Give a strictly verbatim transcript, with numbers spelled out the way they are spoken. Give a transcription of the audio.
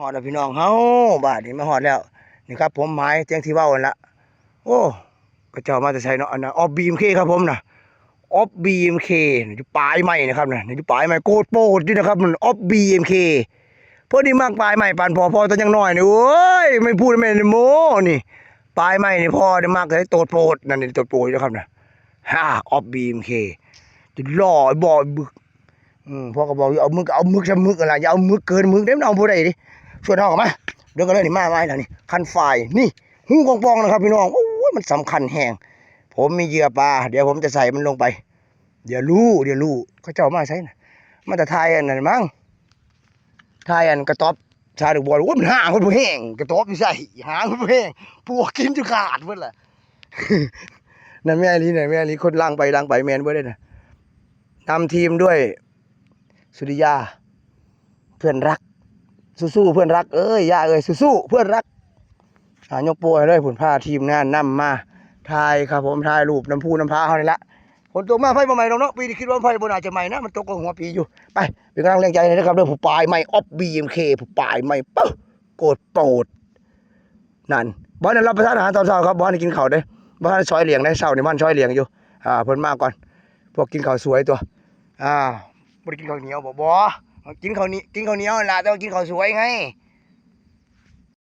ฮอดแล้วพี่น้องเฮา บาดนี้มาฮอดแล้ว นี่ครับผม หมายเตียงที่เว้านั่นละ โอ้ เขาเจ้ามาแต่ไสเนาะ อันนั้นออฟ บี เอ็ม เค ครับผมนะ ออฟ บี เอ็ม เค อยู่ปลายไม้นะครับนะ อยู่ปลายไม้โกดโปดอยู่นะครับ มันออฟ บี เอ็ม เค เพิ่นนี่มักปลายไม้ปานพ่อ พ่อตอนยังน้อยนี่ โอ้ย ไม่พูดไม่ได้โม้นี่ ปลายไม้นี่พ่อนี่มักเลยโตดโปด นั่นนี่โตดโปดอยู่นะครับนะ ฮ่า ออฟ บี เอ็ม เค จะหล่อบ่บึก อืม พ่อก็บอก อย่าเอามึก เอามึกซำมึกนั่นล่ะ อย่าเอามึกเกินมึกเด้ มันเอาบ่ได้เด้ ส่วนเฮาก็มา เดี๋ยวก็เลยนี่ มาไว้แล้วนี่ คันไฟ นี่ ฮูกองปองนะครับพี่น้อง โอ้ย มันสำคัญแฮง ผมมีเหยื่อปลา เดี๋ยวผมจะใส่มันลงไป เดี๋ยวรู้ เดี๋ยวรู้ เขาเจ้ามาไสน่ะ มาแต่ถ่ายอันนั้นมั้ง ถ่ายอันกระต๊อบ ชาลูกบอล โอ้ย มันหางมันบ่แห้ง กระต๊อบอยู่ไส หางมันบ่แห้ง ปวกกินจนขาดเบิดล่ะ นั่นแม่นอีหลี นั่นแม่นอีหลี คนล่างไปล่างไปแม่นเบิดเลยน่ะ นำทีมด้วย สุริยา เพื่อนรัก สู้ๆ เพื่อนรักเอ้ย ย่าเอ้ย สู้ๆ เพื่อนรัก อ่า ยกโป้ให้เลย พุ่น พาทีมงานนำมาถ่ายครับผม ถ่ายรูปนำภูนำผาเฮานี่ละ ฝนตกมาไฟบ่ไหม้ดอกเนาะ ปีนี้คิดว่าไฟบ่น่าจะไหม้นะ มันตกก็หัวปีอยู่ ไป เป็นกำลังแรงใจให้นะครับเด้อ ผู้ปลายไม้ออฟ บี เอ็ม เค ผู้ปลายไม้ ปึ๊บ โกดโปด นั่น บ่อนนั้นรับประทานอาหารตอนเช้าครับ บ่อนให้กินข้าวเด้ บ่อนซอยเลี้ยงได้ เช้านี่มันซอยเลี้ยงอยู่ อ่า เพิ่นมาก่อน พวกกินข้าวสวยตัว อ่า บ่ได้กินข้าวเหนียวบ่ บ่ กินข้าวเหนียว กินข้าวเหนียวนั่นล่ะ แต่ว่ากินข้าวสวยไง